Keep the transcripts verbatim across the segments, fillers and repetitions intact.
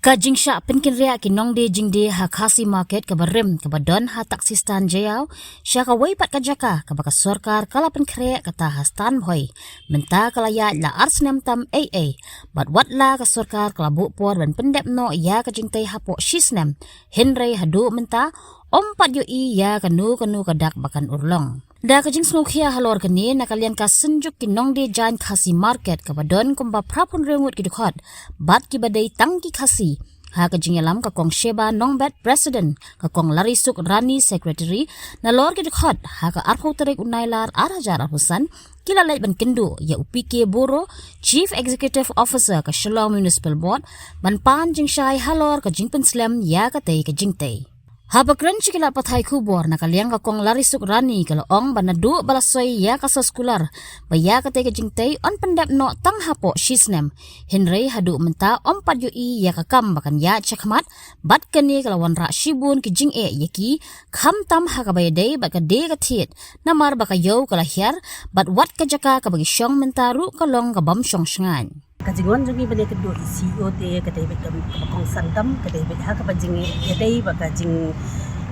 Ka jingshah pynkynriah ki nongdie jingdie ha Khasi Market kaba rim kaba don ha Taxi Stand Jaiaw sha kawei pat ka jaka kaba ka sorkar ka la pynkhreh kata ha Stanbhoi. Mynta ka la ïaid la ar snem tam ei ei. Bad wat la ka sorkar ka la buh por ban pyndep noh ïa ka jingtei hapoh shi snem, hynrei haduh mynta ym pat ïohi ïa kano kano ka dak ba kan urlong. Da ka jingsngewkhia halor kane, na ka liang ka Synjuk ki Nongdie Jaiñ Khasi Market kaba don kumba phra phew hynriew ngut ki dkhot bad kiba dei tang ki Khasi, ha ka jingïalam ka Kong Sheba Nongbet, President, ka Kong Larisuk Rani, Secretary, nalor ki dkhot, ha ka arphew tarik u Nailar ar hajar arphew san, ki la leit ban kynduh ïa u P K Boro, Chief Executive Officer ka Shillong Municipal Board, ban pan jingshai halor ka jingpynslem ïa katei ka jingtei. Haba kren sha ki lad pathai khubor, na ka liang ka Kong Larisuk Rani ka la ong ba naduh ba la soi ïa ka soskular ba ïa katei ka jingtei yn pyndep noh tang hapoh shi snem, hynrei haduh mynta ym pat ïohi ïa ka kam ba kan ïaid shakhmat. Bad kane ka la wanrah shibun ki jingeh ïa ki, khamtam ha kaba ïadei bad ka die ka thied, namar ba ka ïew ka la hiar, bad wat ka jaka kaba ki shong mynta ruh ka long ka bym shong shngaiñ. Ka jingwan jong ngi ban ïakynduh ïa u C E O te ka dei beit kaba kongsan tam, ka dei beit ha kaba jingïadei bad ka jing,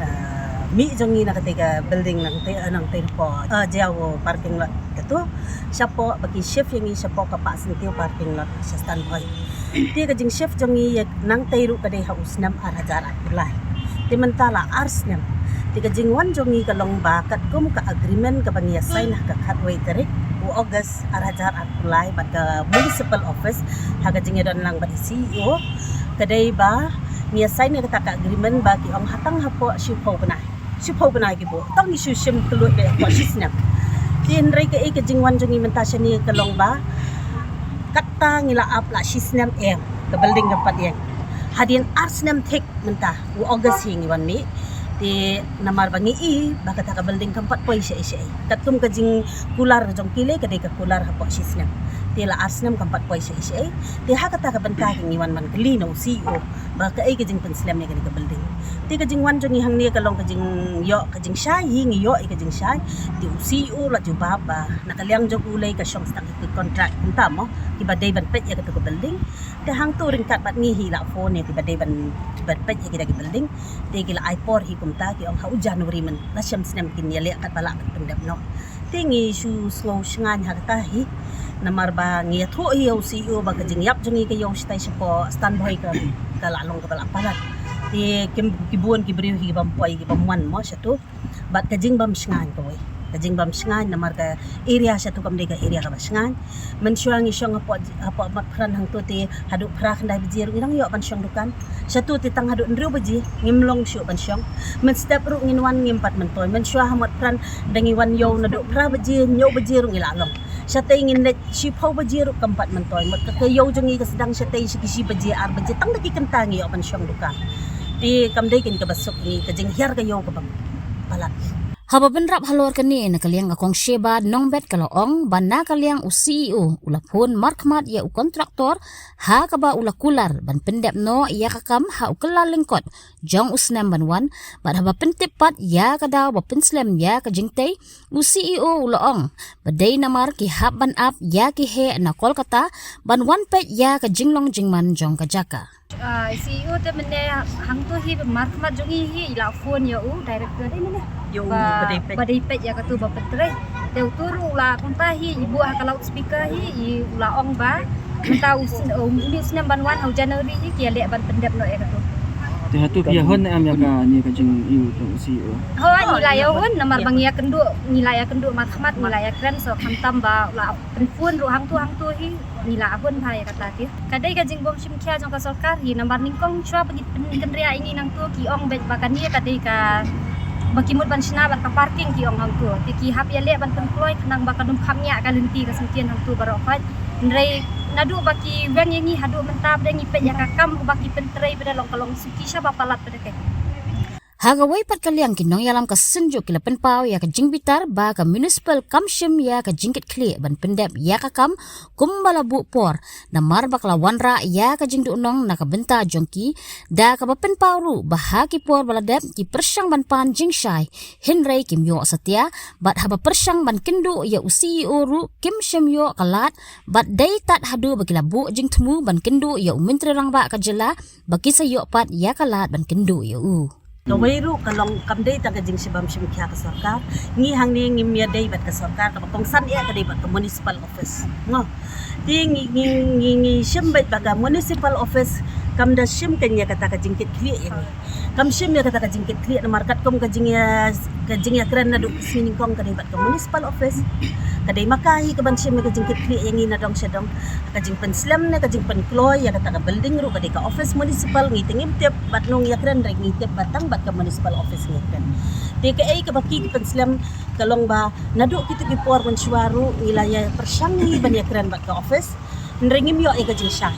ah, mih jong ngi na katei ka building nangtei, ah, nangtei hapoh, ah, Jaiaw parking lot katu. Shapoh ba ki shift ïa ngi shapoh ka Bah Syntiew parking lot sha Stanbhoi. Te ka jingshift jong ngi ïa nangtei ruh ka dei ha u snem ar hajar arphew lai. Te mynta la ar snem. Te ka jingwan jong ngi ka long ba katkum ka agreement kaba ngi ïa sign ha ka khatwei tarik u August ar hajar arphew lai bad ka municipal office, ha ka jingïadon lang bad C E O, ka dei ba ngi ïa sign ïa kata ka agreement ba ki ong ha tang hapoh shiphew bnai, shiphew bnai ki buh, tang ngi shu shim kylluid beit hapoh shi snem. Te hynrei kaei ka jingwan jong ngi mynta shane ka long ba kata ngi la ap la shi snem em, ka building kam pat ïeng. Hadien ar snem thik mynta, u August hi ngi wan mih. Te namar ba ngi i ba kata ka building kam pat poi shaei shaei. Katkum ka jingkular jong ki lei, ka dei ka kular hapoh shi snem. Te la ar snem kam pat poi shaei shaei. Te ha kata ka bynta ka ngi wan ban kylli na u C E O ba kaei ka jingpynslem ïa kane ka building. Te ka jingwan jong ngi hangne ka long ka jingïoh ka jingshai, hi ngi ïoh ïa ka jingshai. Te u C E O la jubab ba na ka liang jong u lei ka shong sdang ïa ki contract kumta mo, kiba dei ban peit ïa katu ka building. Te hangtu ryngkat bad ngi hi la phone ïa kiba dei ban, ban peit ïa kita ki building. Te ki la ai por hi kumta, ki ong ha u January mynta la shem snem kin ïaleh katba lah ban pyndep noh. Te ngi shu sngew shngaiñ ha kata hi. Namar ba ngi ïathuh hi ïa u C E O ba ka jingïap jong ngi ka ïew shatai shapoh Stanbhoi ka, ka la long kaba la palat. Te kim, ki bun ki briew hi ki bym poi ki bym wan mo shatu. Bad ka jingbym shngaiñ kawei. Ka jingbym shngaiñ namar ka area shatu kam dei ka area kaba shngaiñ. Mynshuwa ngi shong hapoh, hapoh Motphran hangtu te haduh phra khyndai baje ruh ngi dang ïoh ban shong dukan. Shatu te tang haduh hynriew baje ngim long shuh ban shong. Mynstep ruh ngin wan ngim pat myntoi. Mynshuwa ha Motphran da ngi wan ïew naduh phra baje, hynñiew baje ruh ngi la long. Shatei ngin leit shiphew baje ruh kam pat myntoi. Mut ka, ka ïew jong ngi ka sdang shatei shi, ki shi baje, ar baje, tang da ki kynta ngi ïoh ban shong dukan. Te kam dei kane kaba suk ngi, ka jinghiar ka ïew kaba palat. Haba bynrap halor kane, na ka liang ka Kong Sheba Nongbet ka la ong ba na ka liang u C E O u la phone markhmat ïa u kontraktor ha kaba u la kular ban pyndep noh ïa ka kam ha u Kyllalyngkot jong u snem ban wan. Bad haba pyntip pat ïa ka daw ba pynslem ïa ka jingtei, u C E O u la ong ba dei namar ki hap ban ap ïa ki heh na Kolkata ban wan peit ïa ka jinglong jingman jong ka jaka. Ah, C E O te mynne hangtu hi markhmat jong ngi hi i la phone ïa u director, dei mynne? Ïa u ba, ba dei peit, ba dei peit ïa katu ba pyntrei. Te utu ruh u la kumta hi i buh ha ka loudspeaker hi, i u la ong ba mynta u sn-, um, uni u snem ban wan ha u January hi ki ïaleh ban pyndep noh ïa katu. Te hato phi ïahun ne em ïa kane ka jingïoh u C E O? Hooid, ngi la ïahun namar ba ngi ïakynduh, ngi la ïakynduh markhmat, ngi la ïakren, so khamtam ba u la pynphone ruh hangtu hangtu hi, ngi la hun bha ïa kata te. Ka dei ka jingbym shim khia jong ka sorkar hi namar nyngkong shuwa ba ngi pynkynriah ïa ngi nangtu ki ong beit ba kane ka dei kaba ki mut ban shna bad ka parking ki ong hangtu. Te ki hap ïaleh ban pynkloi khnang ba kan ym khapngiah ka lynti ka syngkien hangtu baroh khoit. Hynrei naduh ba ki weng ïa ngi haduh mynta ba dei ngi peit ïa ka kam ba ki pyntrei ba dei long ka long suki shaba palat ba dei ka. Ha kawei pat ka liang, ki nongïalam ka Synjuk ki la pynpaw ïa ka jingbitar ba ka municipal kam shim ïa ka jingkitkhlieh ban pyndep ïa ka kam kumba la buh por, namar ba ka la wanrah ïa ka jingduhnong na ka bynta jong ki, da kaba pynpaw ruh ba ha ki por ba la dep ki pyrshang ban pan jingshai, hynrei kim ïoh satia, bad haba pyrshang ban kynduh ïa u C E O ruh kim shym ïoh ka lad, bad dei tad haduh ba ki la buh jingthmu ban kynduh ïa u Myntri Rangbah ka jylla, ba ki sa ïoh pat ïa ka lad ban kynduh ïa u. Kawei ruh ka long kam dei tang ka jingshibam shim khia ka sorkar. Ngi hangne ngim ïadei bad ka sorkar, kaba kongsan ïa ka dei bad ka municipal office. Ngo. Te ngi, ngi, ngi, ngi shim bad ba ka municipal office kam da shim kane ïa kata ka jingkitkhlieh ïa ngi. Kam shim ïa kata ka jingkitkhlieh namar katkum ka jingïa, ka jingïakren naduh ka sngi nyngkong ka dei bad ka municipal office. Ka dei ma ka hi kaban shim ïa ka jingkitkhlieh ïa ngi na dong sha dong. Ka jingpynslem ne ka jingpynkloi ïa kata ka building ruh ka dei ka office municipal, ngi te ngim tip bad nongïakren, hynrei ngi tip bad tang bad ka municipal office ngi kren. Te kaei kaba ki pynslem ka long ba naduh kito ki por mynshuwa ruh ngi la ïa pyrshang hi ban ïakren bad ka office, hynrei ngim ïoh ïa ka jingshai.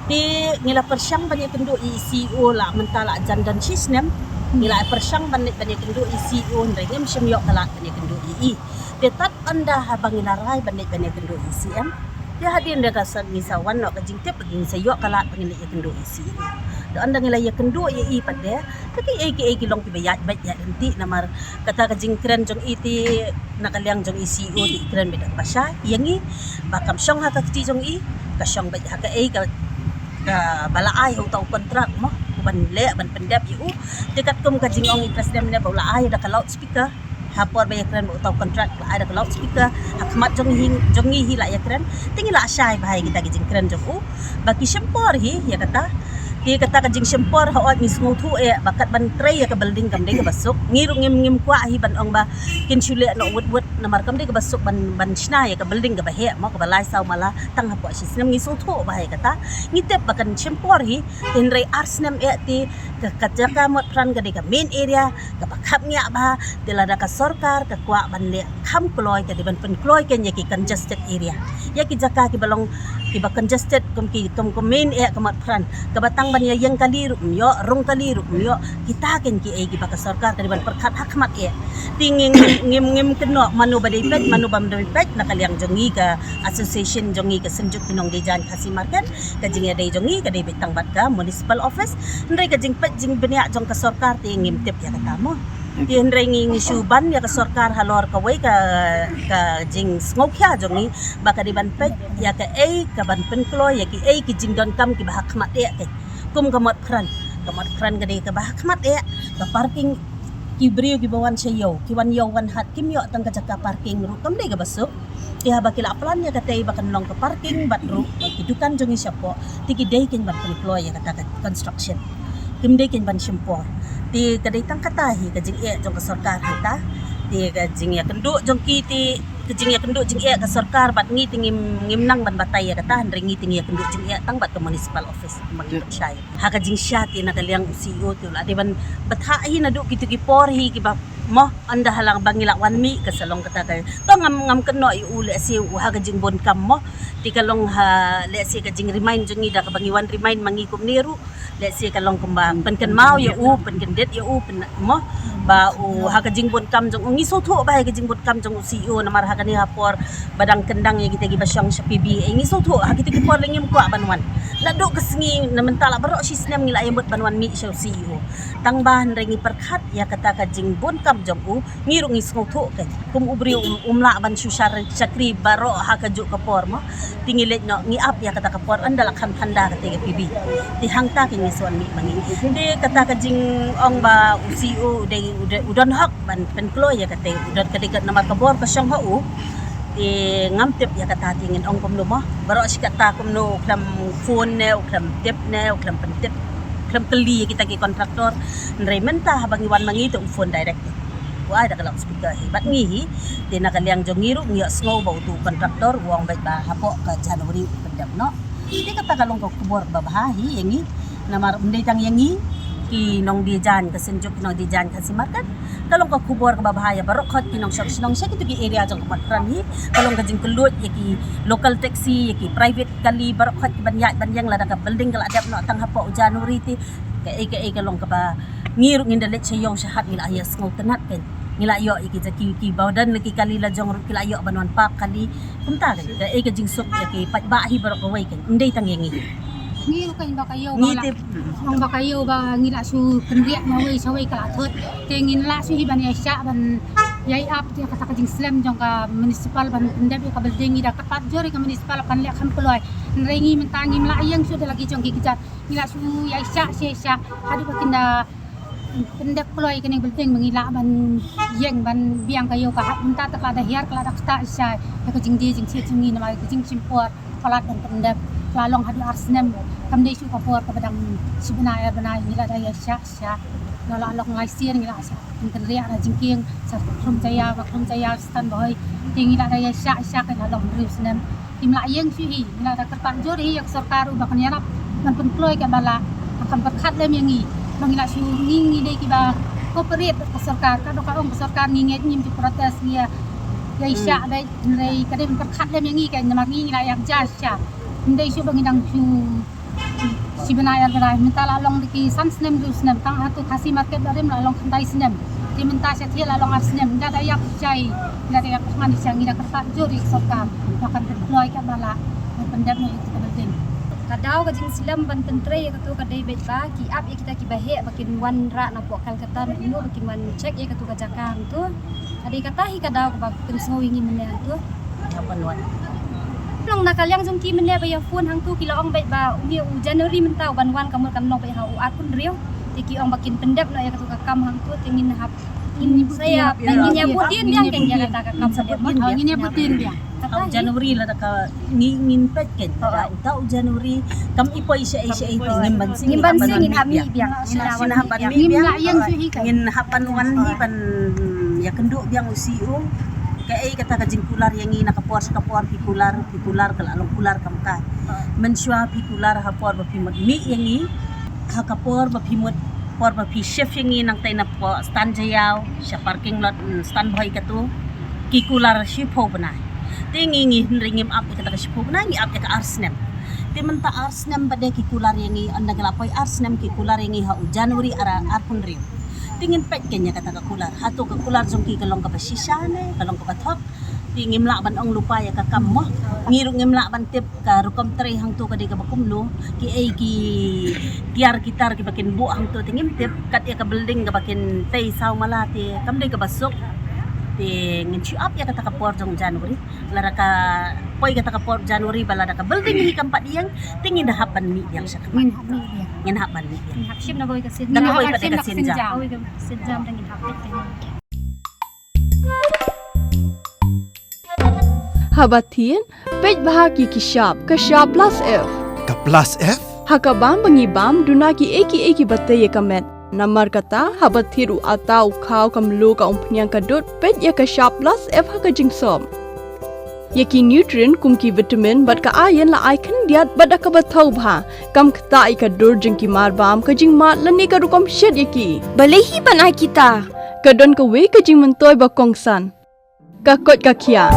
Te ngi la pyrshang ban ïakynduh ïa i C E O la mynta la jan don shi snem. Ngi la pyrshang ban, ban ïakynduh ïa i C E O, hynrei ngim shym ïoh ka lad ban ïakynduh ïa i. Te tad ynda haba ngi la rai ban leit ban ïakynduh ïa i C M, te hadien da ka san ngi sa wan noh ka jingtip ba ngi sa ïoh ka lad ba ngin leit ïakynduh ïa i C M. Te ynda ngi la ïakynduh ïa i pat de, te kiei kiei ki long kiba ïaid beit ïaid lynti namar kata ka jingkren jong i te na ka liang jong i C E O te i kren beit da kaba shai ïa ngi ba kam shong ha ka kti jong i, ka shong beit ha kaei ka, kaba la ai ha uta u kontrak mo, u ban leh ban pyndep ïa u. Te katkum ka jingong i president ne ba u la ai da ka loudspeaker. Ha por ba ïakren bad uta u kontrak la ai da ka loudspeaker, ha khmat jong hi, jong ngi hi la ïakren. Te ngi la shai bha ïa kita ki jingkren jong u ba ki shim por hi ïa kata. Te kata ka jingshim por, hooid ngi sngewthuh eh ba kat ban trei ïa ka building kam dei kaba suk. Ngi ruh ngim, ngim kwah hi ban ong ba kin shu leh noh wut wut namar kam dei kaba suk ban, ban shna ïa ka building kaba heh mo, kaba lai saw mala tang hapoh shi snem. Ngi sngewthuh bha ïa kata. Ngi tip ba kan shim por hi, hynrei ar snem eh te ka, ka jaka Motphran ka dei ka main area kaba khapngiah bha. Te lada ka sorkar ka kwah ban leh kham kloi, ka dei ban pynkloi kein ïa ki congested area, ïa ki jaka kiba long kiba congested kum ki, kum, kum main eh ka Motphran, kaba tang ban ïa ïeng kali ruh ym ïoh, rung kali ruh ym ïoh. Kita kein kiei kiba ka sorkar ka dei ban pyrkhat ha khmat eh. Te ngi, ngim, ngim, ngim kynnoh mano ba dei peit mano bym dei peit na ka liang jong ngi ka association jong ngi ka Synjuk ki Nongdie Jaiñ Khasi Market. Ka jingïadei jong ngi ka dei beit tang bad ka municipal office. Hynrei ka jingpeit jingbniah jong ka sorkar te ngim tip ïa kata mo. Te hynrei ngi, ngi shu ban ïa ka sorkar halor kawei ka, ka jingsngewkhia jong ngi ba ka dei ban peit ïa kaei kaban pynkloi ïa kiei ki jingdonkam kiba ha khmat eh kein. Kum ka Motphran, ka Motphran ka dei kaba ha khmat eh, ka parking ki briew kiba wan sha ïew, ki wan ïew wan hat kim ïoh tang ka jaka parking ruh kam dei kaba suk. Te haba ki la plan ïa katei ba kan long ka parking bad ruh ki dukan jong ngi shapoh, te ki dei kein ban pynkloi ïa kata ka construction. Kim dei kein ban shim por. Te ka dei tang kata hi ka jingeh jong ka sorkar hangta. Te ka jingïakynduh jong ki te, ka jingïakynduh jingeh ka sorkar bad ngi te ngim, ngim nang ban batai ïa kata, hynrei ngi te ngi ïakynduh jingeh tang bad ka municipal office. Ba ngi pynshai ha ka jingshai te na ka liang u C E O te u la dei ban bthah hi naduh kito ki por hi kiba mo, ynda ha lang ba ngi la wan mih ka sa long kata ka. To ngam, ngam kynnoh ïa u, lehse u ha ka jingbun kam mo. Te ka long ha, lehse ka jingremind jong ngi da kaba ngi wan remind ma ngi kumne ruh. Lehse ka long kumba pynkynmaw ïa u, pynkyndit ïa u, pyn mo. Ba u ha ka jingbun kam jong u, ngi sngewthuh bha ïa ka jingbun kam jong u C E O namar ha kane ha por ba dang kyndang ïa kita kiba shong sha P B A, ngi sngewthuh ha kita ki por lei ngim kwah ban wan. Naduh ka sngi na mynta la baroh shi snem ngi la ïa mut ban wan mih sha u C E O. Tang ba hynrei ngi pyrkhat ïa kata ka jingbun kam jong u, ngi ruh ngi sngewthuh kein. Kum u briew um, um lah ban shu shar-, shakri baroh ha kajuh ka por mo. Te ngi leit noh ngi ap ïa kata ka por ynda la kham thanda kata ka P B. Te hangta kein ngi sa wan mih ma ngi. Te kata ka jingong ba u C E O u dei, u dei, u don hok ban pynkloi ïa kata, u don, ka dei ka namar ka bor ka shong ha u. Te ngam tip ïa kata te ngin ong kumno mo. Baroh shi katta kumno u khlem phone ne, u khlem tip ne, u khlem pyntip, u khlem kylli ïa kita ki contractor. Hynrei mynta haba ngi wan ma ngi te u phone direct. U ai da ka loudspeaker hi bad ngi hi. Te na ka liang jong ngi ruh ngi ïohsngew ba utu u contractor u ong beit ba hapoh ka January u pyndep noh. Te kata ka long ka khubor kaba bha hi ïa ngi. Namar ym dei tang ïa ngi ki nongdie jaiñ ka Synjuk ki Nongdie Jaiñ Khasi Market. Ka long ka khubor kaba bha ïa baroh khoit ki nongshong shnong sha kito ki area jong ka Motphran hi. Ka long ka jingkylluid ïa ki local taxi, ïa ki private kali, baroh khoit kiban ïaid ban ïeng lada ka building ka la dep noh tang hapoh u January te. Kaei kaei ka long kaba Ngi ruh ngin da leit sha ïew sha hat ngi la ïa sngew tynnat kan. Ngi la ïoh ïa ki jaki ki bawdan na ki kali la jong ruh ki la ïoh ban wan pap kali. Kumta kan ka ei ka jingsuk ïa ki paidbah hi baroh kawei kan. Ym dei tang ïa ngi. Ngi ruh kan ba ka ïew ngi ba la tip. Ong ba ka ïew ba ngi la shu kynriah na wei sha wei ka la thot. Te ngin la shu hi ban ïa shah ban ïa ap ïa kata ka jingslem jong ka municipal ban pyndep ïa ka building. Ngi da kyrpad jur ïa ka municipal ban leh kham kloi. Hynrei ngi mynta ngim la ïeng shuh da la ki jong ki kjat. Ngi la shu ïa shah ïa shah haduh ba kin da pyndep kloi kane building ba ngi lah ban ïeng ban biang ka ïew ka hap mynta te ka la da hiar ka la da ktah shai ïa ka jingdie jingsiat jong ngi namar ka jingshim por palat ban pyndep ka la long haduh ar snem kam dei shu ka por ka ba dang shi bnai ar bnai ngi la da ïa shah shah la la long lai sien ngi la shah kynriah na jingkieng sa khrum jaya ba khrum jaya stan boy te ngi la da ïa shah shah ka la long hynriew snem. Kim la ïeng shu hi, ngi la da kyrpad jur hi ïa ka sorkar u ba kan ïarap ban pynkloi ka ba la, ba kan pyrkhat lem ïa ngi. Ba ngi la shu ngi ngi dei ki ba cooperate ka sorkar, ka dok ka ong ka sorkar ngi ngeit ngim ju protest ngi ïa ïa i shah dei hynrei ka dei ban pyrkhat lem ïa ngi ka namar ngi ngi la ïa ja sha. Ngi dei shu ba ngi dang shu Shi bnai ar bnai mynta la long da ki san snem hynriew snem tang ha tu Khasi market barim la long khyndai snem. Te mynta sha thiah la long ar snem. Nga da ïap shai nga da ïap man sha ngi da kyrpad jur ïa ka sorkar ba kan pynkloi ka ba la ban pyndep noh ïa ka building. Ka daw ka jingslem ban pyntrei ïa katu ka dei beit ba ki ap ïa kita kiba heh ba kin wan rah na poh Kolkata na kumno ba kin wan check ïa katu ka jaka hangtu. Ka dei kata hi ka daw kaba pynsngew ïa ngi mynne hangtu. Ïa ban wan. Long na ka liang jong ki mynne ba ïa phone hangtu ki la ong beit ba u January mynta u ban wan ka mut kan long beit ha u arphew hynriew. Te ki ong ba kin pyndep noh ïa katu ka kam hangtu te ngin hap ngin sa ïa ngin ïa bud dien biang kan ïa kata ka kam pyndep. Ngin ïa bud dien biang. Kata hi. January la da ka ngi ngin peit kan pada uta u January kam i poi sha i sha i ngim ban sing ngim ban sing ngin hap mih biang. Ngin hap ban mih biang. Ngin hap ban wan hi ban ïa kynduh biang u C E O. Kaei kata ka jingkular ïa ngi na ka por sha ka por phi kular phi kular ka la long kular kam ka. Mynshuwa phi kular ha por ba phi mut mih ïa ngi ha ka por ba phi mut por ba phi shift ïa ngi nangtai na poh stand Jaiaw sha parking lot stand bhoi katu. Ki kular shiphew bnai. Te ngi ngi hynrei ngim ap ïa kata ka shiphew bnai ngi ap ïa ka ar snem. Te mynta ar snem ba dei ki kular ïa ngi ynda ki la poi ar snem ki kular ïa ngi ha u January ar arphew hynriew. Te ngin peit kan ïa kata ka kular hato ka kular jong ki ka long kaba shisha ne ka long kaba thok. Te ngim lah ban ong lypa ïa ka kam mo. Ngi ruh ngim lah ban tip ka rukom trei hangto ka dei kaba kumno. Ki ei ki tiar ki tar kiba kin buh hangto te ngim tip kat ïa ka building kaba kin tei saw mala te kam dei kaba suk. Te ngin shu ap ïa kata ka por jong January. Lada ka poi kata ka por January ba lada ka building hi kam pat ïeng te ngin da hap ban mih biang sha ka. Ngin hap mih biang. Ngin hap ban mih biang. Ngin hap shim na kawei ka sien. Na kawei pat ka sien jam. Kawei ka sien jam da ngin hap mih biang. Haba thied peit bha ki ki shap ka shap plus F. Ka plus F? Ha ka bam ba ngi bam duna ki ei ki ei ki ba tei ïa ka met. Namar kata haba thied u ata u khaw ka mluh ka umphniang ka dud peit ïa ka shap plus F ha ka jingsop. Ïa ki nutrient kum ki vitamin bad ka iron la ai khyndiat bad da kaba thaw bha. Kam ktah ïa ka dur jong ki mar bam ka jingmad lane ka rukom shet ïa ki. Balei hi ban ai kita? Ka don kawei ka jingmyntoi ba kongsan. Ka koit ka khiah.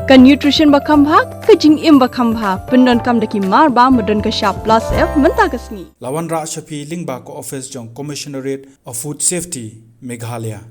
Ka nutrition ba kham bha, ka jingim ba kham bha, pyndonkam da ki mar bam ba don ka shap plus F mynta ka sngi. La wanrah sha phi lyngba ka office jong Commissionerate of Food Safety, Meghalaya.